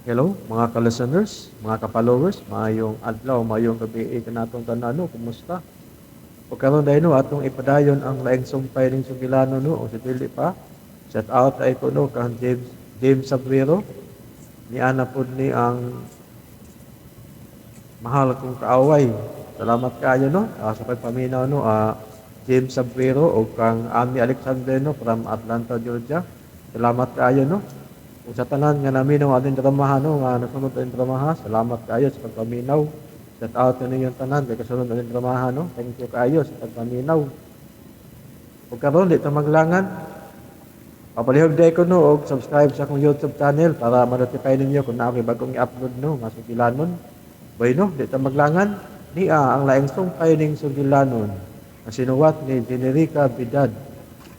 Hello mga ka-listeners, mga ka-followers, maayong adlaw, maayong gabi kanatong tanan no, kumusta? O karon dahil no, atong ipadayon ang laing sumpay ning sugilano no, o sa dili pa. Shout out ay ko no kang James James Sabrero. Ni ana pod ni ang mahal kong kaaway. Salamat kaayo no sa pagpaminaw no, James Sabrero o kang Ami Alexander no from Atlanta, Georgia. Salamat kaayo no. Ug sa tanan nga naminaw ating dramaha no, nga nasunod ating dramaha, salamat kaayo sa pagpaminaw. Shout out ninyong tanan kay kasunod ating dramaha no. Thank you kaayo sa pagpaminaw. Ug karon di ta maglangan. Papalihog day ko no og subscribe sa akong YouTube channel para ma-notify ninyo kung naa ko'y bagong i-upload no nga sugilanon. Bueno, di ta maglangan. Nia ang laing sumpay ning sugilanon nga sinuwat ni Generica Bidad.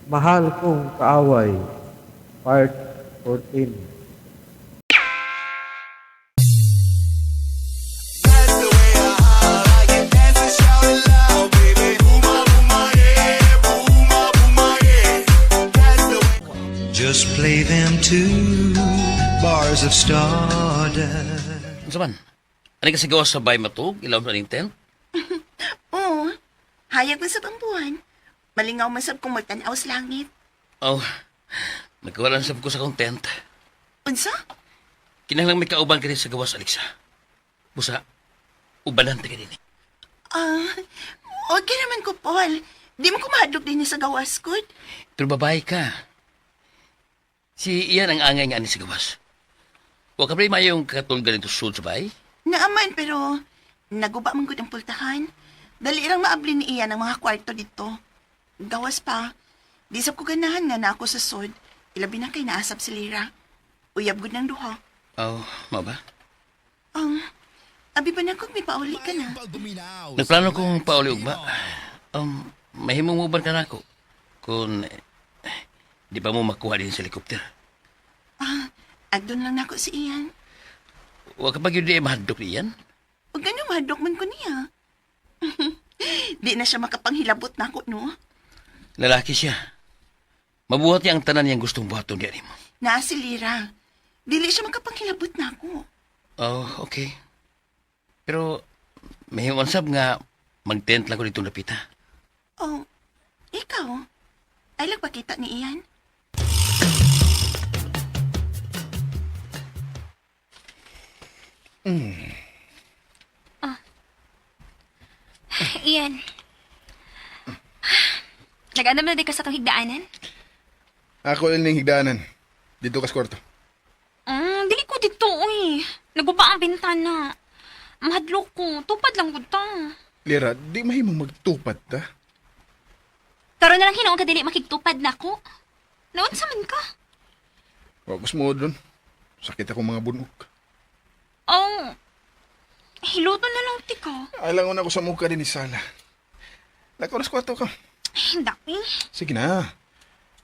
Mahal kong kaaway, Part 14. Just play them two bars of stardust. Unsa man? Ani kasi gawas sa bay matug, ilaw na ning tent? Oo. Hayag man sab ang buwan. Malingaw man sab kung magtan-aw sa langit. Oh, nagkawalan sab ko sa akong tent. Unsa? Kinahanglan may kauban kini sa gawas, Alexa. Busa, ubanan ta kanini. Ah, okay naman ko, Paul. Di mo ko mahadlok din sa gawas, good. Pero babae ka. Si iyan ang angay nga ani sa gawas. Wa ka ba mayong katulgan nito sud sa bay? Naaman, pero naguba man gud ang pultahan. Dali rang maabli ni iyan ang mga kwarto dito. Gawas pa. Di sab ko ganahan nga na ako sa sod. Ilabi na kay naasap si Lira. Uyab gud ng duha. Oh, mao ba? Abi ba na kung may pauli ka na? Nagplano kong pauli ugma. Mahimong uban ka nako. Kung di pa mo makuha din sa helicopter. Ah, agdon lang nako si Ian. Wa ka pa gyud di mahadlok niyan. Huwag ganun, mahadlok man ko niya. Di na siya makapanghilabot na ako, no? Lalaki siya. Mabuhat niya ang tanan niyang gustong buhaton niya nimo. Naa si Lira. Dili siya makapanghilabot na ako. Oh, okay. Pero may sab nga mag-tent lang ko dito lapita. Oh, ikaw? Ay, lagpakita ni Ian. Ian. Nag-andam na di ka sa itong higdaanan? Ako lang ning higdanan. Dito ka sa kwarto. Dili ko dito, uy. Naguba ang bintana. Mahadlok ko. Tupad lang ko ta. Lira, di mahimong magtupad ta. Karon na lang hinuon ka dili makigtupad na ako. Naunsa man ka? Wa ko mo doon. Sakit ako mga bunok. Oh, hiluto na lang ti ka. Alang na ako sa mukha din ni Sala. Lakaw na sa kwarto ka. Hindi. Sige na.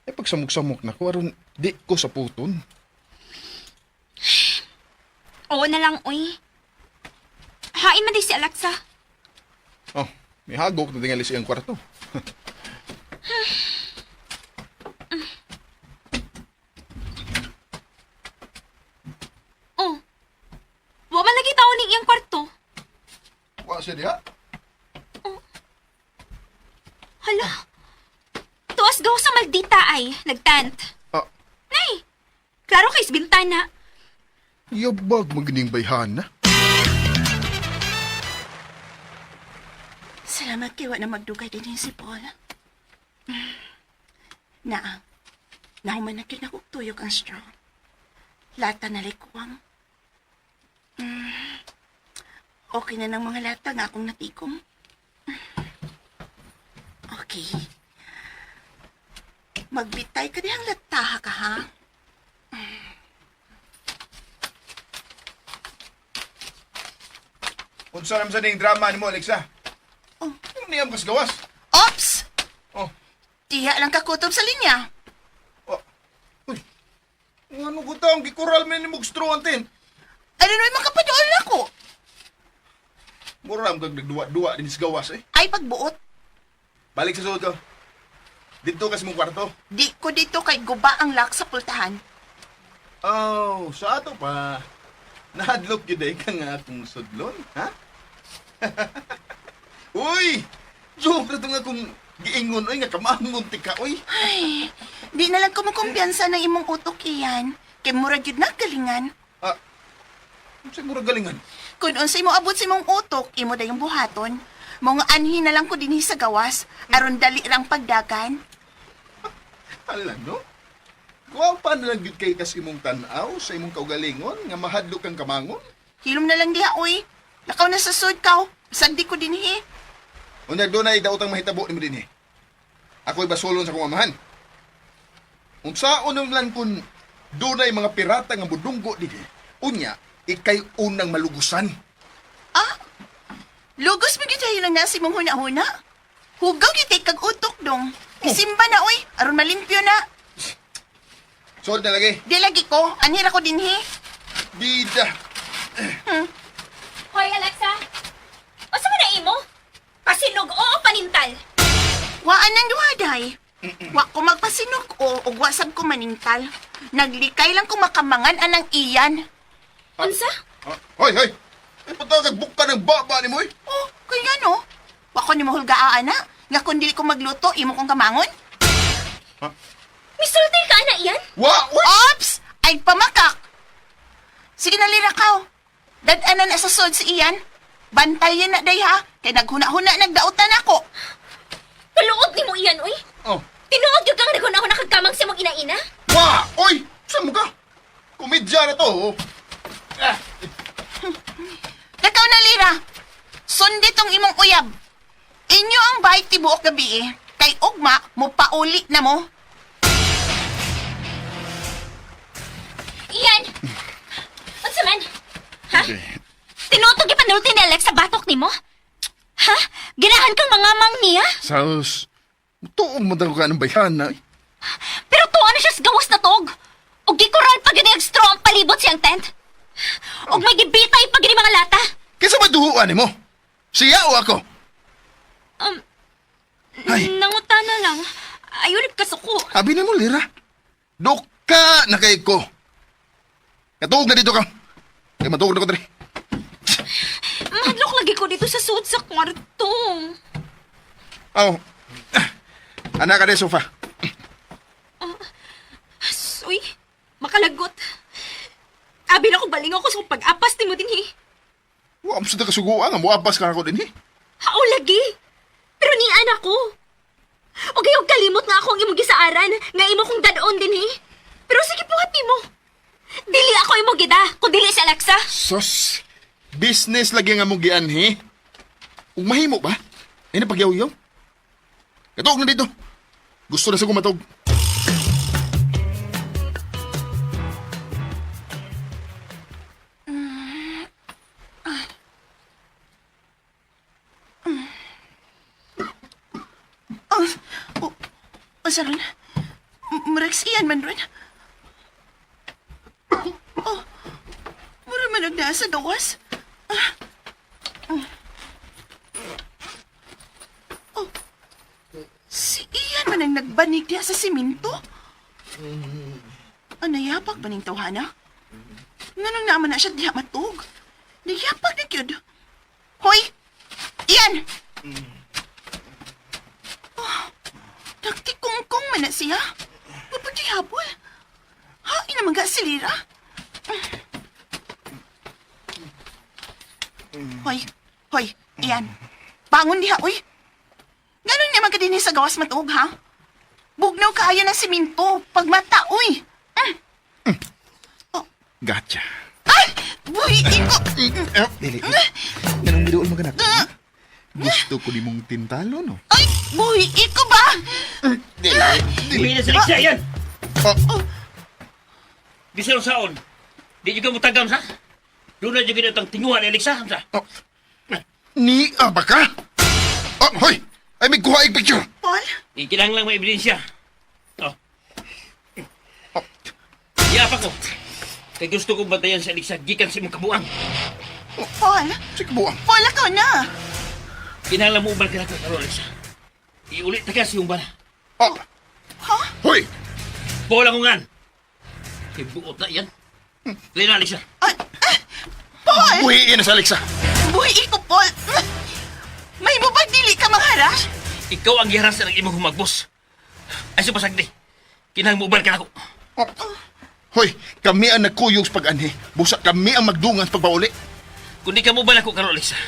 Ay pagsamok-samok na ko, aron di ko sa puton. Oo na lang, uy. Hain man di si Alexa. Oh, may hagok na tingali sa iyang kwarto. Oh. Wa man lagi taon ning iyang kwarto. Wa siya diha. Hala. Tuas gaw sa maldita ay, nagtant. Ah, Nay, klaro kay sa bintana. yabag magining bayhana. Salamat kay wa na magdugay din si Paul. Naa, nahuman na gyud ako tuyok ang straw. Lata na likuwang. Okay na ng mga lata nga akong natikom. Okay. Magbitay ka dihang lataha ka, ha? Unsa naman sa ning drama nimo, Alexa? Oh. Ano niyam kas gawas? Ops! Oh, Diha lang kakutob sa linya. oh. Uy. Ano ko taong gikural man ni straw antin? Ano naman makapadool ako? Mura ang kag nagduwa-duwa din sa gawas eh. Ay, pagbuot. Balik sa sulod ko. Dito kasi mong kwarto. Di ko dito kay guba ang lak sa pultahan. Oh, sa ato pa. Nahadlok gyud ay ka nga akong sudlon, ha? Uy! Joke na to nga kung giingon oy nga kamangon ti ka oy. Ay, di na lang kumukumpiyansa ng imong utok iyan. Kay murag yun na galingan. Ah, unsay murag galingan? Kung unsay mo abot sa imong utok, imo dayong buhaton. Mga anhi na lang ko dinhi sa gawas, aron dali rang pagdagan. Hala no? Gwapa na lang gyud kay kas imong tan-aw sa imong kaugalingon nga mahadlok kang kamangon. Hilom na lang diha, oy. Lakaw na sa sud kaw. Sandi ko dinhi. Unya doon ay daotang mahitabo nimo dinhi. Ako'y basolon sa akong amahan. Unsaon lang kun dunay mga pirata nga mudunggo dinhi. Unya, ikay unang malugusan. Ah, lugos mo gyud tayo nang nasa imong huna-huna. Hugaw gyud kay kag utok dong. Isimba na, oy. Aron malimpyo na. Sod na lagi. Di lagi ko. Anhi ra ko dinhi. Bida. Hoy, Alexa! Unsa man na imo? Pasinog o panintal? Waan nang duha, day. Wa ko magpasinog o ug wasab ko manintal. Naglikay lang ko makamangan anang iyan. Unsa? Ah, hoy, hoy. Ay patagag ka ng baba nimo oy. Oh, kaya no? Wa ko ni mahulgaa ana. Nga kun dili ko magluto, imo kong kamangon. Misulti ka ana iyan? Wa, uy. Ops! Ay pamakak! Sige na lira kaw. Dad-anan na sa sod si iyan. Bantayan na day ha. Kay naghuna-huna nagdautan ako. Kaluod nimo iyan, uy. Oh. Tinuod gyud kang naghuna-huna kag kamang sa imong ina-ina? Wa, oy. Saan mo ka? Komedya na to. Oh. Ah, Lakaw na lira. Sundi tong imong uyab. Inyo ang bayt tibuok gabi eh. Kay ugma, mo pauli na mo. Iyan! Unsa man? Ha? Tinuod tong gipanulti ni Alexa batok nimo? Ha? Ginahan kang mga mang niya? Saus. Tuong mo daw ka ng bayhana. eh. Pero tuwa na siya sa gawas na tog. Og gikural pa gani ang straw ang palibot siyang tent. Og may gibitay pa gani mga lata. Kinsa ba duhuan nimo? Siya o ako? Ay. Nanguta na lang. Ayun, kasuko. Abi na mo, Lira. Duka na kay ko. Katuog na dito ka. Kay matuog na ko diri. Mahadlok lagi ko dito sa suod sa kwarto. Aw. Anak ka di sofa. Uy, makalagot. Abi na ko balingaw ko sa pag-apas ni mo din eh. Wa mo sa kasuguan nga moapas ka ako dinhi. Hao lagi. Pero ni anak ko. O kayong kalimot nga ako ang imong gisaaran, nga imo kong dadon din eh. Pero sige buhat nimo. Dili ako imo gida, kung dili si Alexa. Sos. Business lagi nga mong gianhi. Ug mahimo ba? Ay na pagyaw-yaw. Katuog na dito. Gusto na sa kumatog. Oh, oh, oh saron. Murag si iyan man ron. Oh, mura man og naa sa gawas. Ah. Oh, si iyan man ang nagbanig diha sa siminto. Ano yapak ba ning tawhana? Nganong naman na siya diha matug? Nayapak na gyud. Hoy! Iyan! Nagtikungkong man na siya. Mapagdihabol. Ha, inamaga si Lira. Hoy, hoy, iyan. Bangon diha, uy. Ganon naman ka din sa gawas matuog, ha? Bugnaw kaayo ng siminto. Pagmata, uy. Gotcha. Ay! Buhi, iko! Dili. Ganang giduol mo ganak. Gusto ko nimong tintalo no. Ay! Buhi, iko ba? Dili. Uwi na sa Alexa, yan! Oh, Bisan saon. Di juga mo tagam sa. Doon na juga natang tinguhan ni Alexa, sa. oh. Ni aba ka? Oh, hoy. Ay may kuha ig picture. Paul? Di kinahanglan may ebidensya. Oh. Oh. Yapa ko. Kay gusto kong bantayan sa Alexa gikan sa imong kabuang. Paul? Sige buang. Paul, ako na. Kinahanglan mo uban ka na karon Alexa. Iulit ta ka sa iyong bala. Oh. Ha? Hoy. Bola ko ngan. Kay buot na yan. Dili na Alexa. Ay, ah, Paul! Buhiin na sa Alexa. Buhi ko, Paul! May mo bang dili ka mangharas? Ikaw ang giharas ng imong humagbos. Ay supasagdi. Kinahang muuban ka nako. Oh. Hoy, kami ang nagkuyog sa pag-anhi. Busa kami ang magdungan sa pagpauli. Kung di ka mo ako karon Alexa,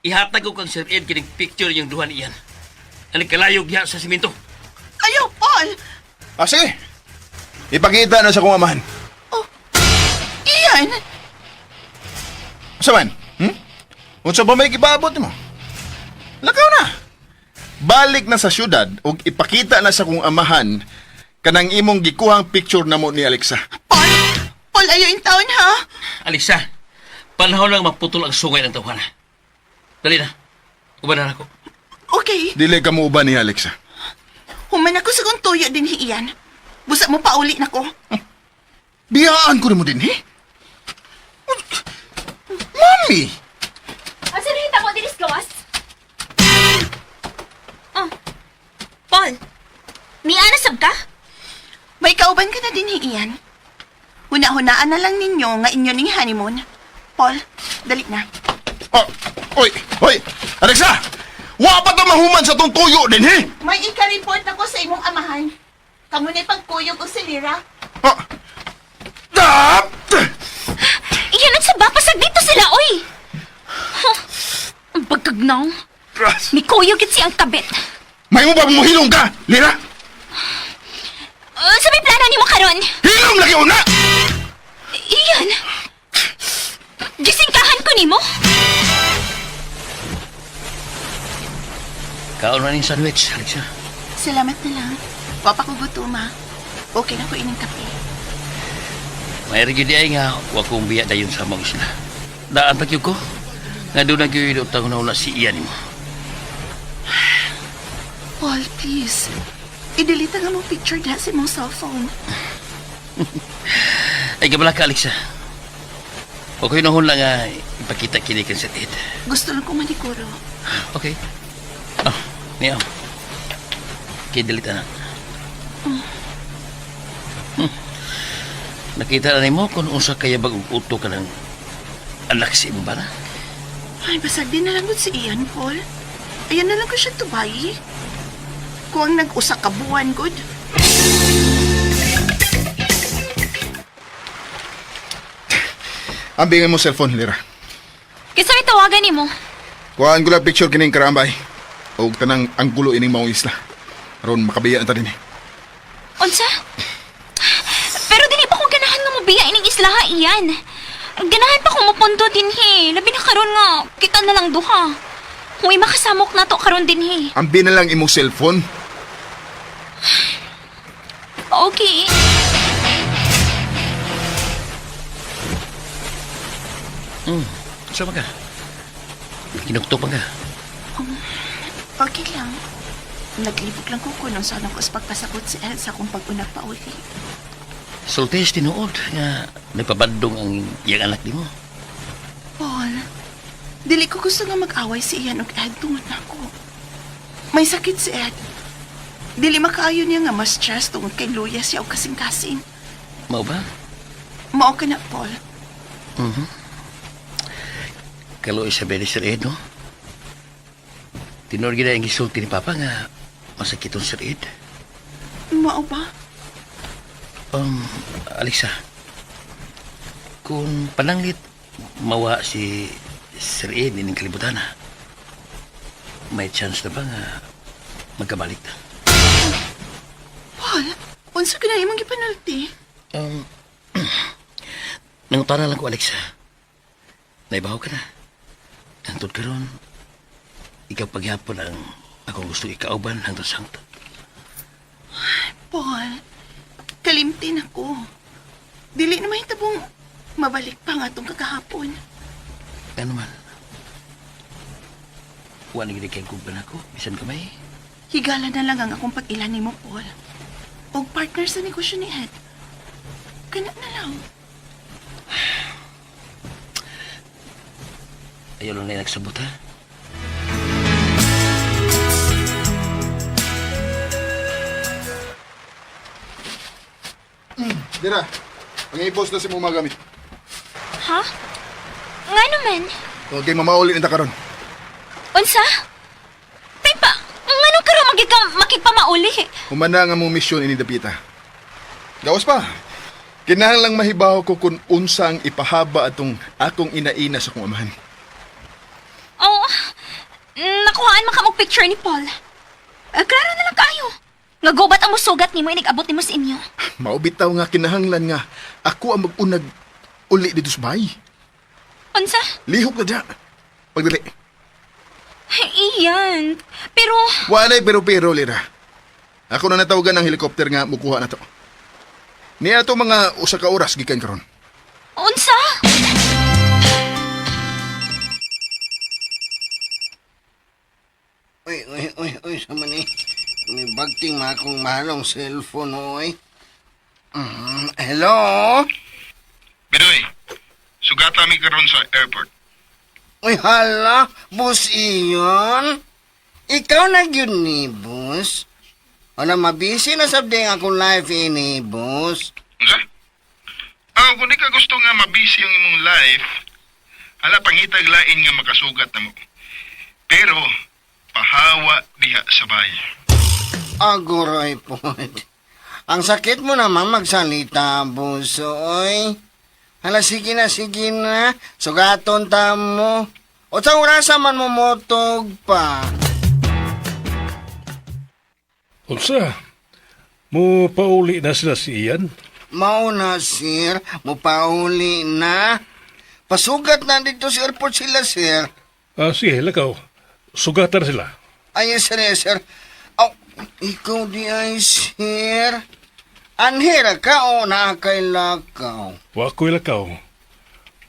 ihatag ko kang Sir Ed kining picture yung duha niyan. Ang nagkalayog diha sa simento. Ayaw, Paul! Ah, sige. Ipakita na sa kong amahan. Oh, Ian! Sa man? Hmm? Unsa ba may gibaabot mo? Lakaw na. Balik na sa syudad ug ipakita na sa kong amahan kanang imong gikuhang picture namo ni Alexa. Paul! Paul, ayaw in town, ha? Alexa, panahon lang maputol ang sungay ng tawhana. Dali na. Uban na ako. Okay, Dili ka mo uban ni Alexa. human ako sa kong tuyo din, Ian. Busa mo pauli na ko. Biyaan ko nimo din, he? Mami! Asa na hita ko dinis gawas? Oh. Paul, niana sab ka? May kauban ka na din, Ian. Huna-hunaan na lang ninyo nga inyo ning honeymoon. Paul, dali na. Oh, oy, oy, Alexa! Wa pa ta mahuman sa tong tuyo din, he? May ika-report ako sa imong amahan. Kamu na'y pagkuyog o si Lira. Oh. Ah! Iyan at sa bapasag dito sila, oy! Huh. Ang pagkagnaw. Ni Kuya gid si ang kabit. May mo ba muhilong ka, Lira? Sa may plano nimo karon? Hilong lagi una! Iyan. Gisingkahan ko nimo. Kaon na ning sandwich, Alexa. Salamat na lang. Wapa ko gutuma. Okay na ko ining kape. May gyud ay nga wa kong biya dayon sa mga isla. Daan pa gyud ko. Nga doon na gyud utang na una si Ian nimo. Paul, please. I-delete ang among picture diha sa imong cellphone. Ay gabala ka, Alexa. Okay na lang nga ipakita kini kang Sir Ed. Gusto lang ko manikuro. Okay. Oh, niya. Okay, delete na. Nakita na nimo kung unsa kaya bag uto ka ng anak sa imong bana? Ay, basag din na lang gud si Ian, Paul. Ayan na lang ko siya tubayi. Kung ang nag-usa ka buwan, good. Ang bingay mo cellphone, Lira. Kinsa may tawagan nimo? Kuhaan ko lang picture kining karambay. Og tanang anggulo ining maong isla. Aron makabiya na ta din eh. Unsa? Pero dili pa ko ganahan nga mobiya ining isla ha, Ian. Ganahan pa ko mopunto dinhi. Labi na karon nga kita na lang duha. Huwag makasamok na to karon dinhi. Ambi na lang imong cellphone. Okay. Sama ka. Kinukto pa ka. Okay lang. Naglibog lang ko kung saan ako sa pagpasakot si Ed sa akong pag-unap pa uli. Sultis tinuod nga nagpabandong ang iyang anak nimo. Paul, dili ko gusto nga mag-away si Ian og Ed tungod nako. May sakit si Ed. Dili makaayo niya nga mas stress tungod kay luya siya og kasing-kasing. Mao ba? Mao ka na, Paul. Kalo Isabel Sir Ed, no? Tinuod gid ang gisulti ni Papa nga masakit ang Sir Ed. Mao ba? Alexa, kung pananglit mawa si Sir Ed ining kalibutan, ha, may chance na ba nga magkabalik ta? Paul, unsa ka na imong gipanulti? Nangutana lang ko, Alexa. Naibaw ka na. Hangtod karon, ikaw paghapon ang akong gusto ikauban hangtod sa hangtod. Paul, kalimtin ako. Dili na mahitabong mabalik pa nga atong kagahapon. Ano man? Wa na gid kay guban ako, bisan kamay. Higala na lang ang akong pag-ilan nimo, Paul. Og partner sa negosyo ni Ed. Kana na lang. Ayaw lang na nagsabot ha. Lira, ang ipos na si mong magamit. Ha? Nga naman. Okay, mamauli na ta karon. Unsa? Taypa, nganong karon magig ka makigpamauli? Humana nga mong misyon ini dapita. Gawas pa. Kinahanglang mahibaw ko kung unsa ang ipahaba atong akong inaina sa kong amahan. Oh, nakuhaan man ka og picture ni Paul. Klaro na lang kayo. Nga gubat ang musugat nimo inig-abot nimo sa inyo. Maubitaw nga kinahanglan nga ako ang mag-unag uli dito sa bahay. Unsa? Lihok na dya. Pagdali. Iyan. Pero, Walay pero-pero, Lira. Ako na natawagan ng helicopter nga mukuha na to. Niya to mga usa ka oras gikan karon. unsa? Uy, uy, uy, uy, sa mani. May bagting mga akong mahalong cellphone, uy. Hello? Binoy, sugata mi karon sa airport. Uy, hala, boss iyon. Ikaw na yun ni, boss. Wala, mabisi na sabdi ang akong life ini, boss. Unsa? Ah, kung di ka gusto nga mabisi ang imong life, hala pangitag lain nga makasugat na mo. Pero pahawa diha sa bay. Aguroy po. Ang sakit mo naman magsalita, boss, oy. Hala, sige na, sige na. Sugaton ta mo. O sa orasa man mo motog pa. Unsa? Mo pauli na sila si Ian? Mauna, sir. Mupauli na. Pasugat na dito sa airport sila, sir. Ah, sige, lakaw. Sugatan sila. Ay, sir, yes, sir. Aw, ikaw di ay, sir. Anhira ka o naa kay lakaw? Wa ko'y lakaw.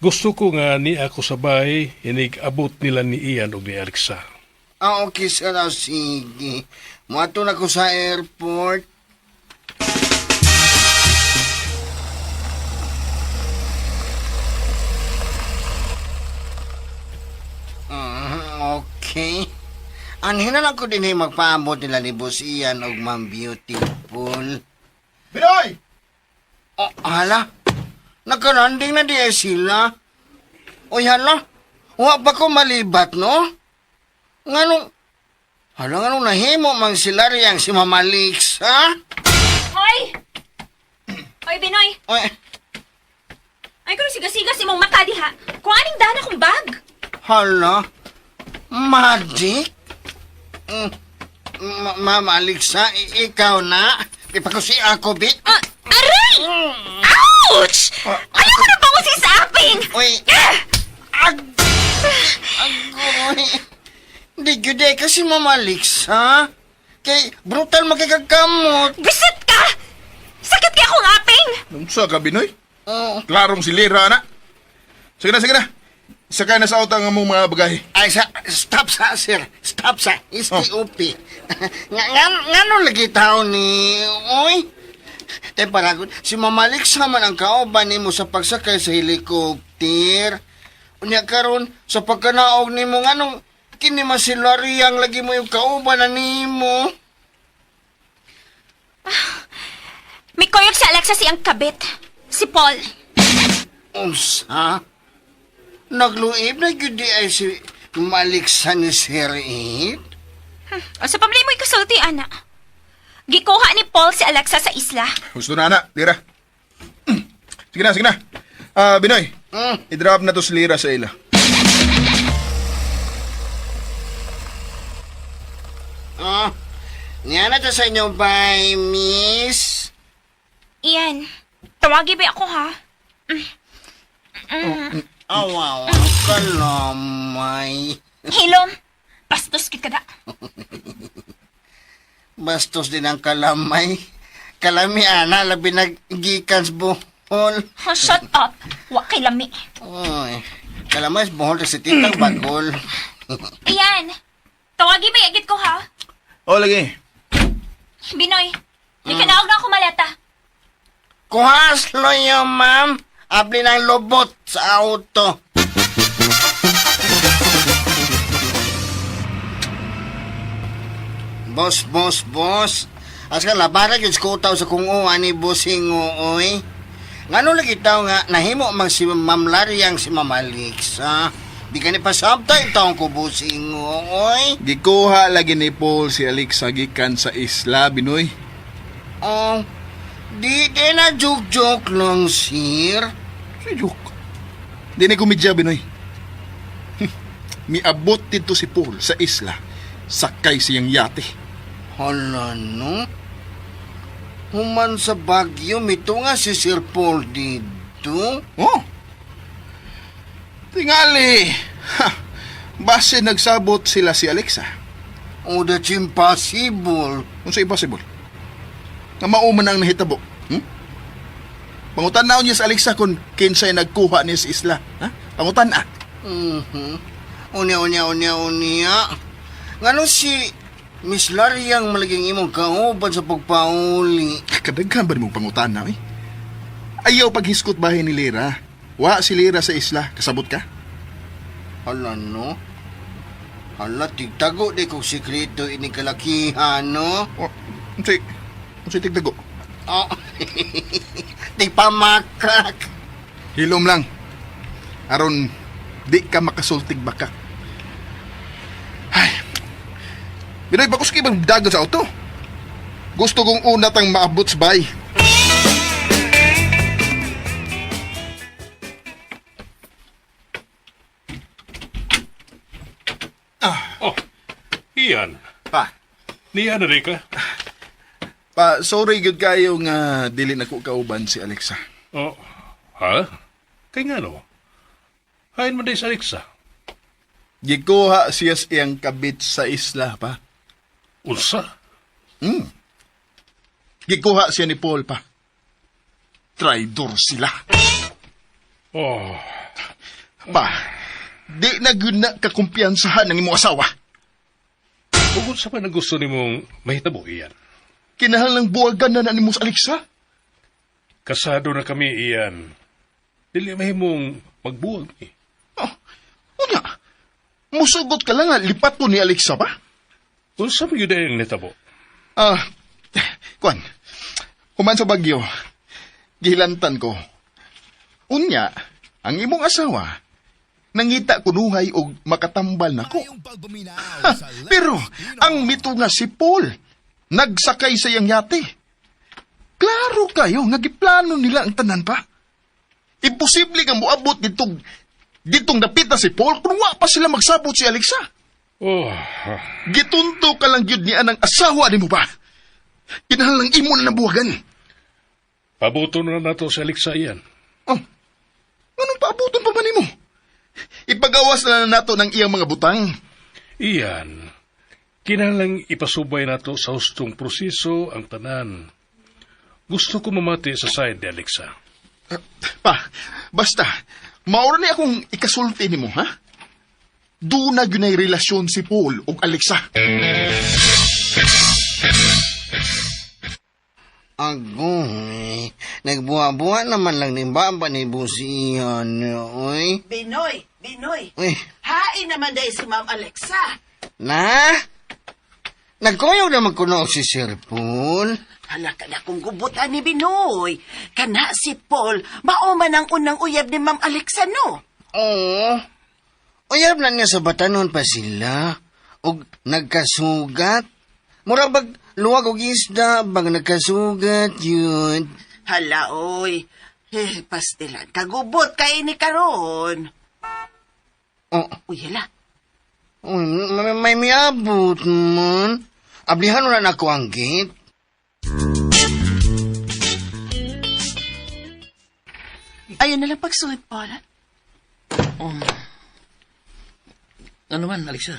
Gusto ko nga ni ako sabay inig abot nila ni Ian ug ni Alexa. Ah, okay, sir. Ah, sige. Muato na ko sa airport. Okay. Anhin na lang ko din magpaabot nila ni Boss Ian og Ma'am Beautiful. Binoy! Oh, hala. Nakalanding na di ay sila. Uy, hala. Wa pa ko malibat, no? Nganong, hala, nganong nahimo mang sila riyang si Mama Lix, ha? Hoy! Hoy, Binoy. Uy, Ay, kung siga-siga si mong mata diha. Kung aning dana kong bag. hala. Magic? Mama Alexa, ikaw na. Ipakusi ako, bit. Ah, aray! Ouch! Ayoko na bango si Saping! Uy, ag... Agoy. Di gyud eh, kasi Mama Alexa. Kay brutal makikagkamot. Bisit ka! Sakit kay akong aping! Unsa ka Binoy? Oh. Klarong si Lira na. Sige na, sige na. Sakay na sa auto ang among mga bagahe. Ay, sa, stop sa, sir. Stop sa. STOP. Nga, nga, nga lagi tao ni... Uy. Te, paragon, si Mama Alexa man ang kauban nimo sa pagsakay sa helicopter. Unya karon sa pagkanaog nimo nganong kini masilariang lagi mo yung kauban na nimo. May koyog si Alexa siyang kabit. Si Paul. Unsa? Nagluib na gyud di ay si Mama Alexa ni Sir Ed? O sa pamilya mo ikasulti, ana. Gikuha ni Paul si Alexa sa isla. Gusto na, ana. Lira. Sige na, sige na. Ah, Binoy. I-drop na to si Lira sa ila. Ah, niya na to sa inyo, bye, miss. Ian, tawagi ba ako ha? Awaw, kalamay. Hilom, bastos kit kada. Bastos din ang kalamay. Kalami, ana, labi naggikan sa buhol. Oh, shut up. Wa kay lami. Uy, kalamay sa buhol si titang bagol. Ian, tawagi ba agad ko ha? Oh, lagi. Binoy, di ka naog na ako maleta. Kuhas loyo, ma'am. Abli ng lobot sa auto. Boss, boss, boss. As ka labara gyud sa kutaw sa kung uwa ni bossing uoy. Ngano lagi tao nga nahimo mang si Ma'am Lariang si Ma'am Alexa. Di ka ni pasabta taong kubusing, oy. Gikuha lagi ni Paul si Alexa gikan sa isla, Binoy. Oh, di di na joke-joke lang, sir. Si joke. Di na komedya, Binoy. Miabot dito si Paul sa isla. Sakay siyang yate. Hala, no? Human sa Baguio, mito nga si Sir Paul dito. Oh. Tingali. Ha, base nagsabot sila si Alexa. Oh, that's impossible. Unsa impossible? Nga mao man ang nahitabo. Pangutan-aon niya sa Alexa kung kinsay nagkuha niya sa isla. Ha? Pangutan-a. Mhm. Unya, unya, unya, unya. Ngano si Miss Lariang malaging imong kauban sa pagpauli. Kadaghan ba nimong pangutana eh? Ayaw paghiskot bahay ni Lira. Wa si Lira sa isla. Kasabot ka? Hala, no? Hala, tigtago di kong sikreto ini kalakihan, no? O, unsay unsay tigtago? Oh, tigpamakak. Hilom lang. Aron di ka makasultig baka. Ay. Binoy, bakos kay bang dagan sa auto? Gusto kong una tang maabot sa bay. Oh, Ian. Pa, Niya na rin ka. pa sorry gyud kayo nga dili na ko kauban si Alexa. Oh, ha? Kay nga no? Hain mo sa Alexa. Gikuha siya sa iyang kabit sa isla pa. Unsa? Gikuha siya ni Paul pa. Traidor sila. Oh, Pa, di na gyud na kakumpiyansahan ng imong asawa. ug unsa man ang gusto nimong mahitabo, Ian? Kinahanglang buwagan na na nimo sa Alexa. Kasado na kami, Ian. Dili mahimong magbuwag ni. Oh, unya. Musugot ka lang nga, lipat ko ni Alexa pa. Unsa man gyud ang nitabo? Ah, kuan. Human sa Bagyo, gihilantan ko. Unya, ang imong asawa, nangita kunuhay og makatambal nako. Ha, pero ang mito nga si Paul, nagsakay sa iyang yate. Klaro kayo nga giplano nila ang tanan pa. Imposible nga moabot ditong ditong dapita si Paul kung wa pa sila magsabot si Alexa. Oh, Gitunto ka lang gyud niya ng asawa nimo ba? Kinahanglang imo na nabuwagan. pabuto na nato si Alexa, Ian. Oh, anong paabuton pa man nimo? Ipagawas na lang nato ng iyang mga butang. Iyan, kinahanglang ipasubay nato sa hustong proseso ang tanan. Gusto ko mamati sa side ni Alexa. Pa, basta, maura ni akong ikasulti nimo, ha? Doon na gyud nay relasyon si Paul ug Alexa. Agoy, nagbuha-buha naman lang ni Baba ni Busian, oy. Binoy, Binoy. Uy, Hain naman dahil si Ma'am Alexa. na? Nagkuyaw naman kuno si Sir Paul. Hala ka na kung gubutan ni Binoy. Kana si Paul, mao man ang unang uyab ni Ma'am Alexa, no? Oo. Uyab na niya sa batanon pa sila. Og nagkasugat. Mura bag luwag og isda, bag nagkasugat yun. Hala, oy. Eh, pastilan, kagubot kay ni karon. Oh, Uy, hala. uy, may miabot man. Ablihan na nako ang gate. Ayun na lang pagsuod, Paul. Ano man, Alexa?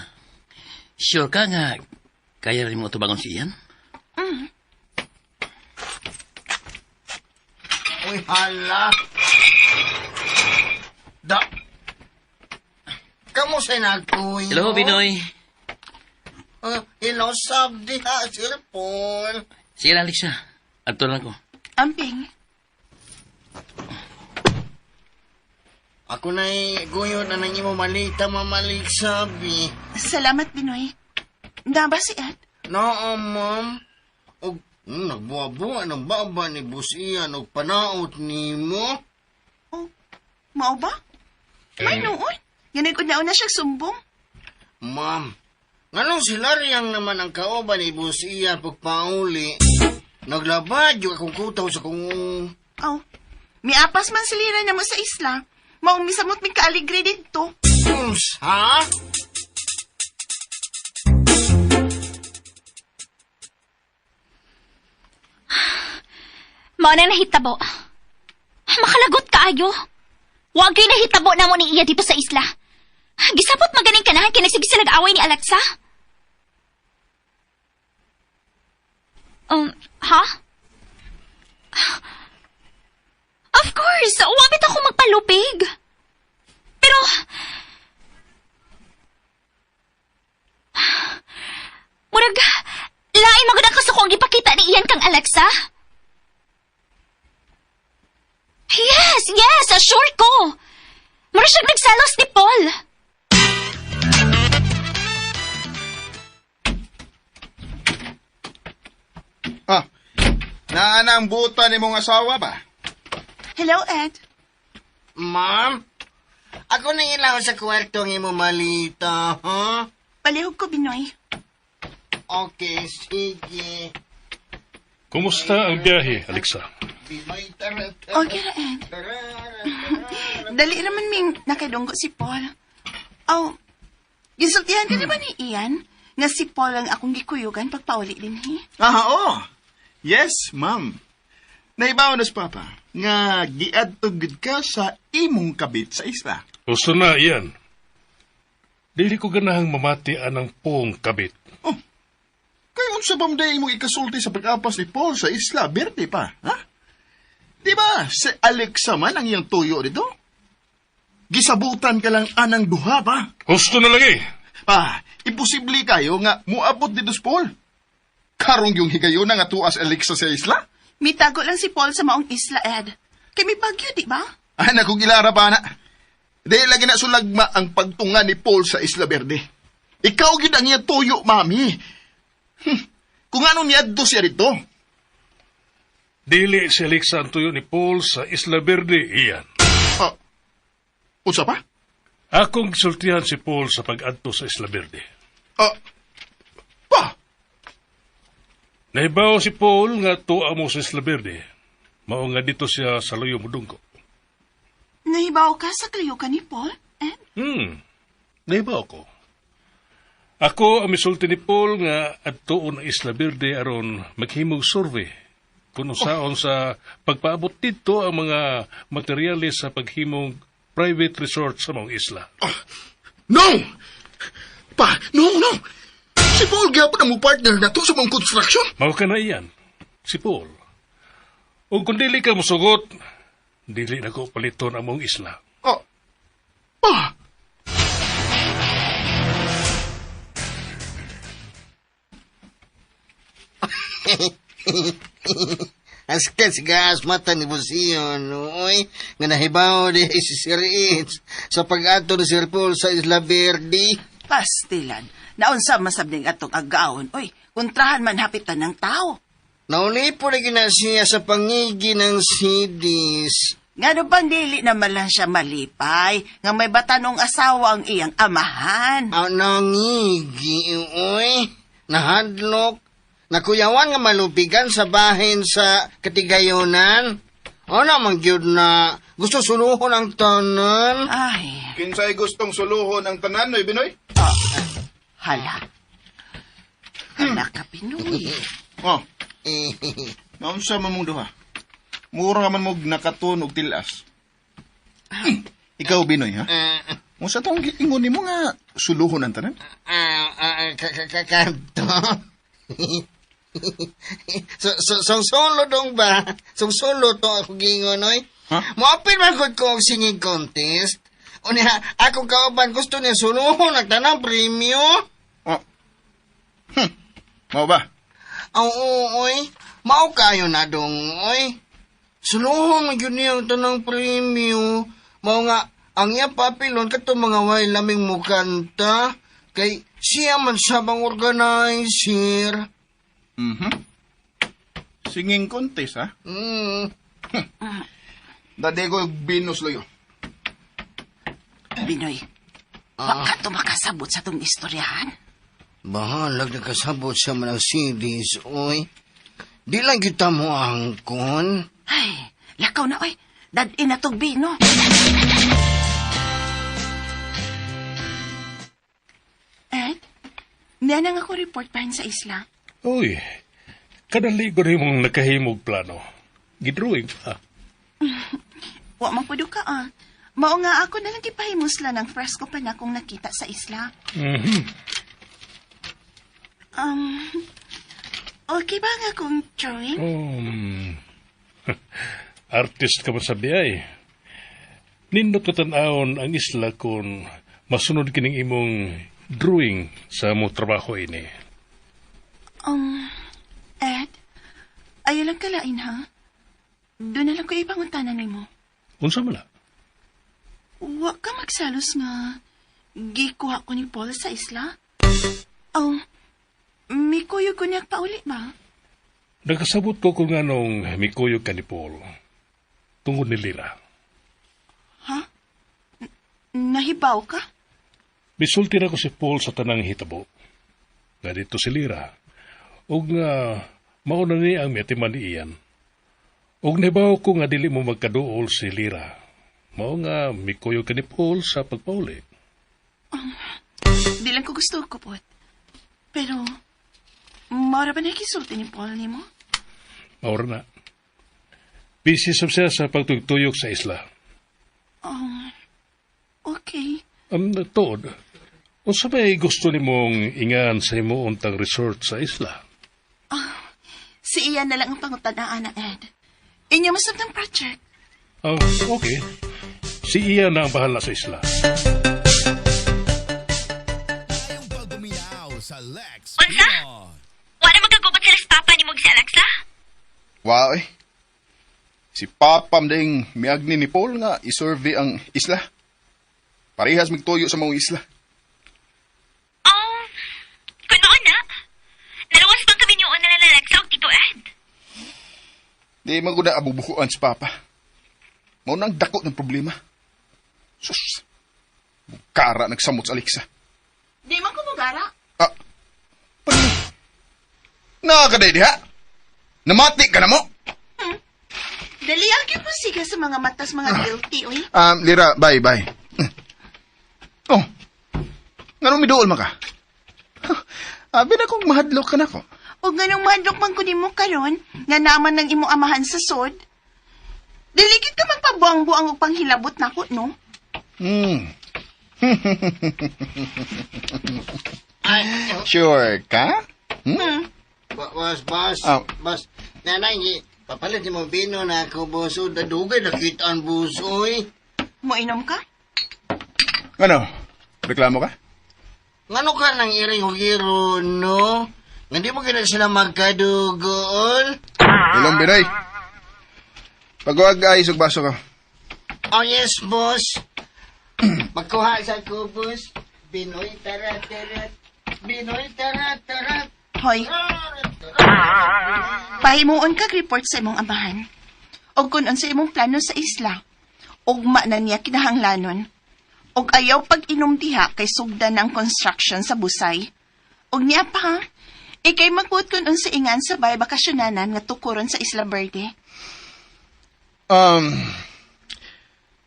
Sure ka nga kaya rin mo tubangon si Ian? Uy, hala. Da. Kamu sa nagkuy. Hello, Binoy. Hello, sab diha, Sir Paul. Sige na, Alexa. Adto lang ko. Amping. Ako na'y guyo na nang imo malita, mamalik sabi. Salamat, Binoy. Naba si Ed? Noo, ma'am. Og Nagbuwa-buwa ng baba ni Busian og panaot nimo. Oh, mao ba? May noon. Ganun ko nauna siya sumbong. Ma'am, nganong si Lariang naman ang kauban ni Busian pagpauli? Naglabad yung akong kutaw sa kung. Oh, miapas man si Lira na mo sa isla. Maong misamot mi kaaligre didto. Ha? Mao na nahitabo. Makalagot kaayo. Wa gyud nahitabo namo ni iya dito sa isla. Gisapot maganing kanahan kay nagsige sila away ni Alexa. Ha? Of course, wa bitaw ko magpalupig. Pero murag lain magud ang kasuko ang gipakita ni Ian kang Alexa. Yes, yes, sure ko. Mura siyang nagsalos ni Paul. Ah, naa na ang buta ni mong asawa ba? Hello, Ed. Ma'am, ako nang ilaw sa kwarto ng imo malita, ha? Palihog ko, Binoy. Okay, sige. Kumusta ang biyahe, Alexa? Binoy, tara, tara, Okay ra, Ed. tara, Dali naman ming nakadunggo si Paul. Oh, gisultihan ka na ba ni Ian? Nga si Paul ang akong gikuyugan pagpauli din, he? Ah, oo. Yes, ma'am. Naibaw na si Papa nga giadto gid ka sa imong kabit sa isla. Gusto na, Ian. Dili ko ganahang mamati anang pong kabit. Oh, kay unsa ba man imong ikasulti sa pag-apas ni Paul sa Isla Verde pa, ha? Di ba si Alexa man ang iyang tuyo dito? Gisabutan ka lang anang duha pa. Gusto na lagi. Ah, imposible kayo nga muabot dito si Paul. Karong yung higayon na nga tuas Alexa sa isla? Mitago lang si Paul sa maong isla, Ed. Kay may bagyo, di ba? Ay, naku, gilara pa na. Di lagi na sulagma ang pagtunga ni Paul sa Isla Verde. Ikaw gid ang iyang tuyo, mami. Kung ano niadto siya dito. Dili si Alexa ang tuyo ni Paul sa Isla Verde, Ian. Ah, unsa pa? Akong gisultihan si Paul sa pag-adto sa Isla Verde. Ah, pa? Nahibaw si Paul nga tuwa mo sa Isla Verde. Mao nga dito siya sa luyo mudungko. Nahibaw ka sa kaliyo ka ni Paul, Ed? Nahibaw ko. Ako ang misulti ni Paul nga adtuon ang Isla Verde aron maghimog survey kung unsaon sa pagpaabot didto ang mga materyales sa paghimong private resort sa maong isla. No! Pa, no, no! Si Paul gyapon ang mo partner na to sa mong construction. Mao ka na iyan, si Paul. Ug kung dili ka mosugot, dili na ko paliton ang maong isla. Ah, pa! Askat si gas mata ni Busion, oy, nga nahibaw di si Sir Itz sa pag-ato ni Sir Paul sa Isla Verde. Pastilan. Naunsa masabning atong agaon. Uy, kontrahan man hapitan ng tao. Nauli po na gina siya sa pangigi ng CDs. Ngano bang dili naman lang siya malipay nga may batanong asawa ang iyang amahan. Ang nangigi, oy, nahadlok, nakuyawan nga malupigan sa bahin sa katigayonan. O naman gyud na gusto suluhon ang tanan. Ay, Kinsay gustong suluhon ang tanan, Noy Binoy? hala. Hala ka, Pinoy. Oh, naunsa man mong duha? Mura man mog nakaton og tilas. Ikaw, Binoy, ha? Unsa tong giingon nimo nga suluhon ang tanan? Ah, ah, kanto. So, so, so, solo dong ba? So, solo to ako gingon, oy. Ha? Moapil man gud ko og singing contest. Unya, ako kauban gusto niya suluhon ang tanang premyo. Oh. Mao ba? Oo, oy. Mao kayo na dong, oy. Suluhon man gyud niya ang tanang premyo. Mao nga, ang iya papilon kato mga way laming mukanta. Kay siya man sabang organizer. Mhm. Singing contest, ha? Mm. Dade ko binus loyo. Binoy, wa ka to makasabot sa tong istoryahan. Bahalag nakasabot sa mga CDs, oy. Di lang kita mo angkon. Ay, lakaw na oy. Dad-in na tog bino. Ed, niya na nga ko report pa sa isla. Uy, kadali ko rin mong nakahimog plano. Gidrawing pa. Wa man pudo ka ah. Mao nga ako na lang gipahimusla ng fresko pa na kung nakita sa isla. Mhm. Okay ba nga kung drawing? Artist ka man sa biyay. Nindot ka tan-awon ang isla kung masunod kining imong drawing sa mo trabaho ini. Ed, ayaw lang kalain ha. Doon na lang ko ipangutanan nimo. Unsa man na? Wa ka magsalos nga gikuha ko ni Paul sa isla? Oh, may kuyog ko niya pauli ba? Nakasabot ko kung anong mikuyog ka ni Paul. Tungod ni Lira. Ha? Nahibaw ka? Misulti na ko si Paul sa tanang hitabo. Nga dito si Lira. Ug nga mauna ni ang miatiman ni Ian. Ug nahibaw ko nga dili mo magkaduol si Lira. Mao nga mikuyog ka ni Paul sa pagpauli. Di lang ko gusto ko po. Pero, maura ba nakisulti ni Paul nimo? Maura na. Busy sab siya sa pagtugtuyok sa isla. Okay. Tuod, unsa may gusto nimong ingan sa imo untang resort sa isla? Si Ian na lang ang pangutan-aan na Ed. Inyo masab ng project. Oh, okay. Si Ian na ang bahala sa isla. Unsa? Wala magkagubat sila sa papa ni mong si Alexa? Wow, eh. Si Papa ding miagni ni Paul nga isurvey ang isla. Parehas migtuyo sa mga isla. Oh, kun mao na. Nalawas bang kami niyo na lang Alexa og Tito Ed? Di man ko na abubukuan si Papa. Mao na ang dako ng problema. Sus! Bukara nagsamot sa Alexa. Di man ko mugara. Ah, paano? Nakakaday diha? Namati ka na mo? Dali ang siga sa mga matas mga guilty, uy. Lira, bye, bye. Oh, nganong miduol man ka? Huh, Abi na kong mahadlok ka na ko. O ganong mahadlok man ko nimo karon nga naman ng imo amahan sa sod. Dili gid ka magpabuang-buang og panghilabot nako, no? Hmm. Ay, Sure ka? boss, boss, Ah. boss. Nanay, papalit mo bino na ako, boss. O, dadugay nakita ang boss, oy. Moinom ka? Ano? Reklamo ka? Ngano ka nang iring hugiro, no? Nga di mo kina sila magkadugoon? Ilong Binoy. Pagwag ay sugbaso ka. Oh, yes, boss. Magkuha sa ko, boss. Binoy, tara, tara. Binoy, tara, tara. Hoy, pahimuon kag report sa imong amahan. Og kun unsa imong plano sa isla. Ugma na niya kinahanglanon. Og ayaw pag-inom diha kay sugdan ng construction sa Busay. Og niya pa ha, ikay magbuot kun unsa ingan sa bay bakasyonanan nga tukuron sa Isla Verde.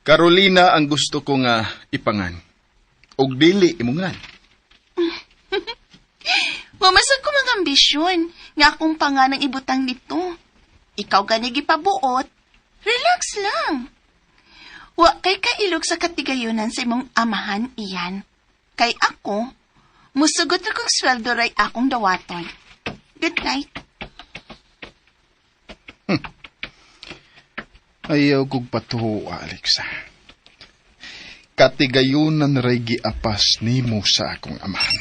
Carolina ang gusto ko nga ipangan. Og dili imong ngan. Mamasag ko mga ambisyon nga akong panganang ibutang nito. Ikaw gani gipabuot, relax lang. Wa kay kailog sa katigayonan sa imong amahan iyan. Kay ako, musugot na kong sweldo ray akong dawaton. Good night. Ayaw kog patuo, Alexa. Katigayunan ray giapas nimo sa akong amahan.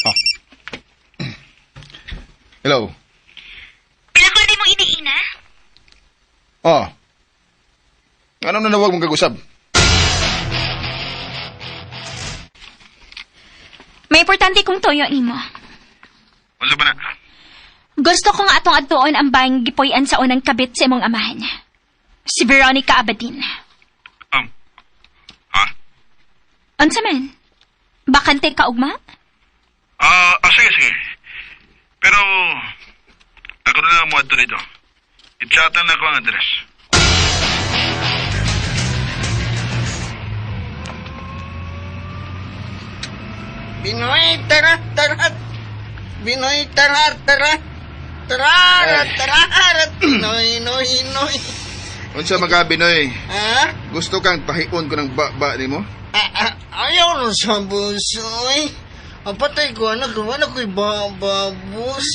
Oh. Hello. Pila ko na mong iniina? Oh. Anong nanawag mong kagusab? May importante kong toyo nimo. Unsa ba na? Gusto ko nga atong adtuon ang bayang gipuy-an sa unang kabit sa imong amahan. Si Veronica Abadin. Ha? Unsa man? Bakante ka ugma? Sige, sige. Pero, ako na lang mo adto dito. I-chatan na ko ang address. Binoy, tara, tara. Binoy, tara, tara. Tara, tara, Noy, noy, noy. Unsa man ka, Binoy? Ha? Gusto kang tahion ko ng ba-ba nimo? Ayaw no sa busoy. Ang patay ko, anak ko, anak ko'y bababus.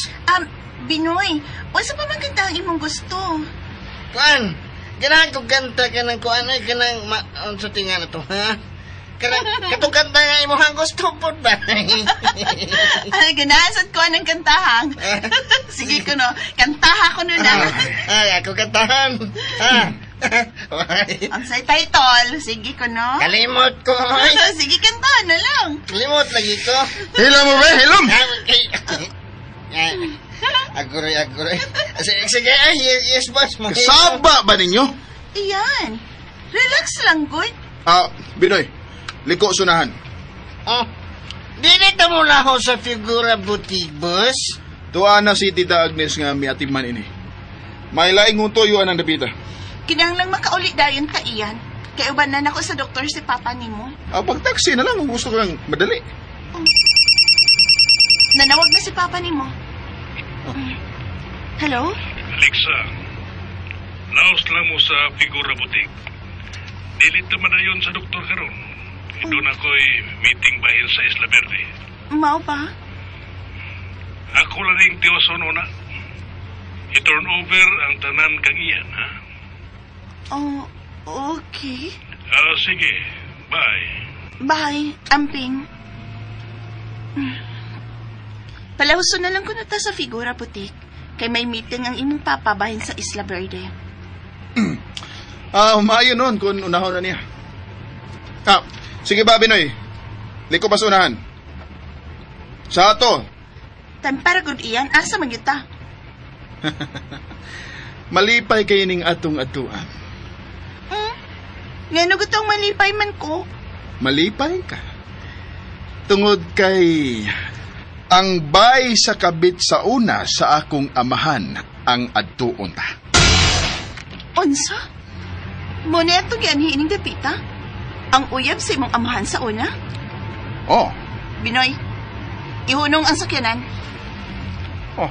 Binoy, unsa pa man kanta ang imong gusto? Kuan, ganahan ko kanta ka ng kuan, ay kanang, ma, ang sa tinga na to, ha? Kanang, katong kanta nga imong gusto po ba? Ay, ganahan sad ko ng kantahang. Sige ko no, kantaha ko no na. Ay, ako kantahan. Ha? Ang say title, sige ko no. Kalimot ko, ay. Sige, kantahan na lang. Kalimot lagi ko. Hilom mo be, hilom! Ah, okay. Ay, aguroy, aguroy. Sige, sige, ay, yes, yes, boss. Saba ba ninyo? Iyan. Relax lang, good. Binoy, liko sunahan. Oh, dili ta muna ako sa figura boutique, boss. Tuwa na si Tita Agnes nga miatiman ini. May laing tuyuan ang dapita. Kinahanglang makauli dayon ka iyan. Kay uban na nako sa doktor si papa nimo. Pag-taxi na lang kung gusto ko lang madali. Nanawag na si papa nimo. Hello? Alexa, laos lang mo sa figura boutique. Dili naman na yun sa doktor karon. Doon ako'y meeting bahin sa Isla Verde. Mao ba? Ako lang ning tiwason una. I-turn over ang tanan kang iyan, ha? Oh, okay. Sige. Bye. Bye, amping. Palahuso na lang ko na ta sa figura boutique. Kay may meeting ang imong papa bahin sa Isla Verde. Maayo nun kung unahon na niya. Sige ba, Binoy? Liko pa sa unahan. Sa ato, Tampara gud iyan, asa man gyud ta? malipay kay ning atong atuan. Ngano gutong malipay man ko? Malipay ka. Tungod kay ang bay sa kabit sa una sa akong amahan ang adtuon ta. Unsa? Mo ni atong gianhi ining dapita? Ang uyab sa imong amahan sa una? Oh. Binoy, ihunong ang sakyanan. Oh.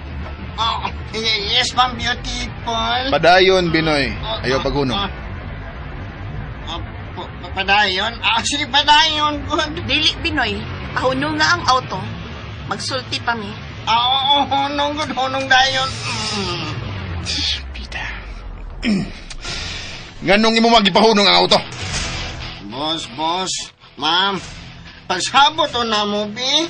Oh, yes, ma'am, beautiful. Padayon, Binoy. Ayaw paghunong. Padayon? Sige, padayon. Good. Dili, Binoy. Pahunong nga ang auto. Magsulti pa mi. Oo, hunong, good. Hunong dayon. Pita. Nganong imo magipahunong ang auto? Boss, boss, ma'am, pagsabot o na mo, bi,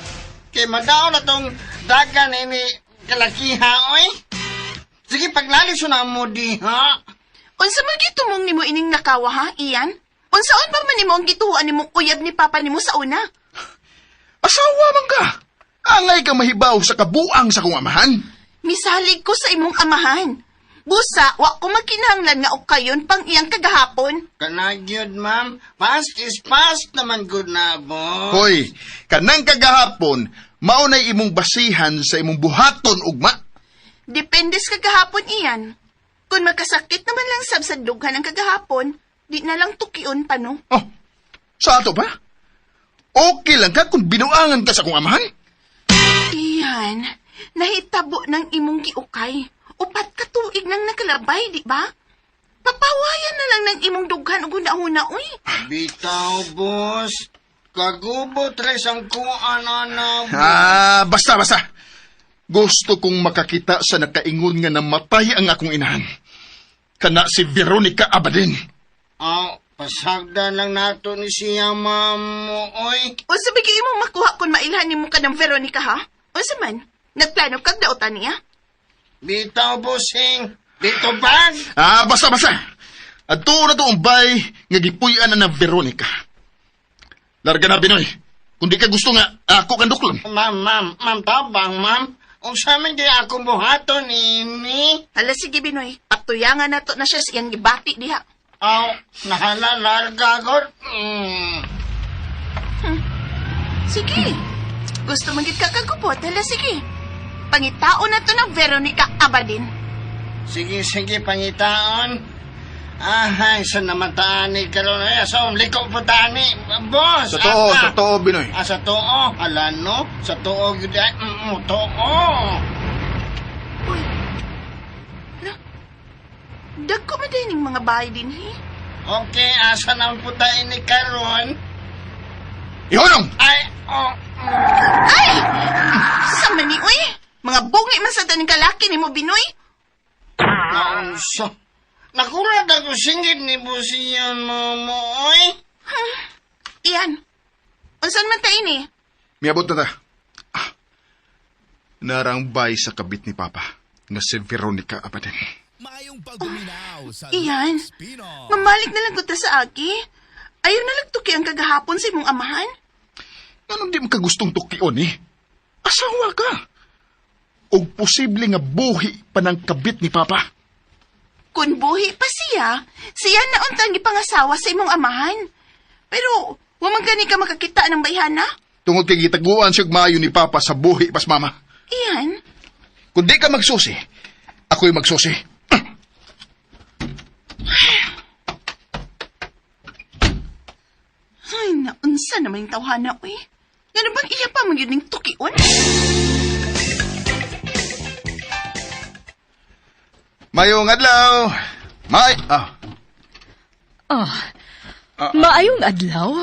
kay madaon na tong dagan ini kalakiha, oy. Sige, paglalis na mo di, ha? Unsa man gitumong nimo ining nakawa ha, Ian? Unsaon pa man nimo ang gituhuan nimong uyab ni papa nimo sa una? Asawa man ka. Angay ka mahibaw sa kabuang sa kong amahan. Misalig ko sa imong amahan. Busa, wa ko magkinahanglan nga ukayon pang iyang kagahapon. Kanagyod, ma'am. Past is past naman, good na, boss. Hoy, kanang kagahapon, mao nay imong basihan sa imong buhaton ugma. Depende sa kagahapon iyan. Kung makasakit naman lang sab sa dughan ang kagahapon, di na lang tukion pa no. Oh, sa ato pa? Okay lang ka kung binuangan ka sa akong amahan? Iyan, nahitabo ng imong giukay. 4 ka tuig nang nakalabay, di ba? Papawayan na lang ng imong dughan og huna-huna, uy. Bitaw, boss. Kagubo tres ang kuan, ana. Basta, basta. Gusto kong makakita sa nakaingon nga namatay ang akong inahan. Kana si Veronica Abadin. Pasagdan lang nato ni siya, ma'am, oy. Unsa ba gyud imong makuha kung mailhan nimo ka ng Veronica, ha? Unsa man? Nagplano kag dautan niya? Bitaw, bossing. Dito bag. Basta, basta. Adto na to ang bay nga gipuy-an na ng Veronica. Larga na, Binoy. Kung di ka gusto nga, ako kang duklon. Ma'am, ma'am, ma'am, tabang, ma'am. Unsa man di ako buhaton ini? Hala sige Binoy, patuyangan nato na siya sa iyang gibati diha. Aw, nahala larga gor. Sige. Gusto man gid ka kagupot, hala sige. Pangitao na to ng Veronica Abadin. Sige, sige, pangitaon. Ahay, sa namataan ni karon ay sa liko po tani. Boss, Sa tuo, asa? sa tuo, Binoy. Ah, sa tuo. Hala, no? Sa tuo, gyud ay. Tuo. Uy. Hala. Dagko man din ning mga bahay din, he. Okay, asa na po tayo ni karon? Ihunong! Ay, oh. Ay! Sa man ni, uy. Mga bungi man sa taning kalaki ni mo, Binoy. Naunsa. Nakulat ako singit ni Busiyan mo, oy. Iyan. Unsan man ta ini? Miabot na ta. Ah, narangbay sa kabit ni Papa nga si Veronica Abaden. Iyan. Mamalik na lang ko ta sa aki. Ayaw na lang tuki ang kagahapon sa imong amahan. Anong di mo kagustong tukion eh? Asawa ka. Og posible nga buhi pa ng kabit ni Papa. Kung buhi pa siya, siya na untang gipangasawa sa imong amahan. Pero, wa man gani ka makakita ng bayhana. Tungod kay gitaguan siya og maayo ni Papa sa buhi pas mama. Iyan. Kung di ka magsusi, ako'y magsusi. Ay, naunsa naman yung tawhana, uy. Ngano bang iya pa man yun ning tukion? Mayong adlaw. May ah, Oh, maayong adlaw.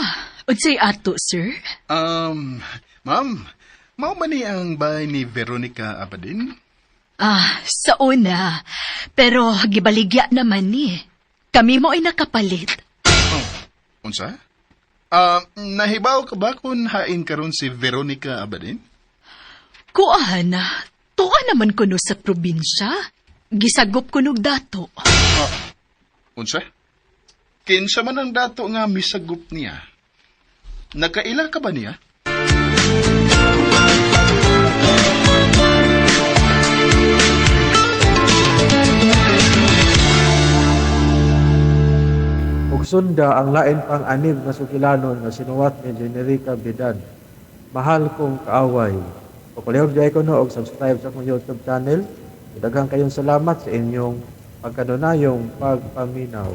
Unsay ato, sir? um, ma'am, mao man ni ang bahay ni Veronica Abadin? Ah, sa una. Pero gibaligya naman ni. Kami mo ay nakapalit. Unsa? Ah, nahibaw ka ba kung hain karon si Veronica Abadin? Kuan na. Tuwa naman kuno sa probinsya. Gisagop kuno og dato. Unsa? Kinsa man ang dato nga misagup niya? Nakaila ka ba niya? Ug sunda ang lain pang anib nga sugilanon nga sinuwat ni Generica Bidan. Mahal kong kaaway. Papalihog dyan ko no og subscribe sa akong YouTube channel. Daghang kayong salamat sa inyong pagkanunayong pagpaminaw.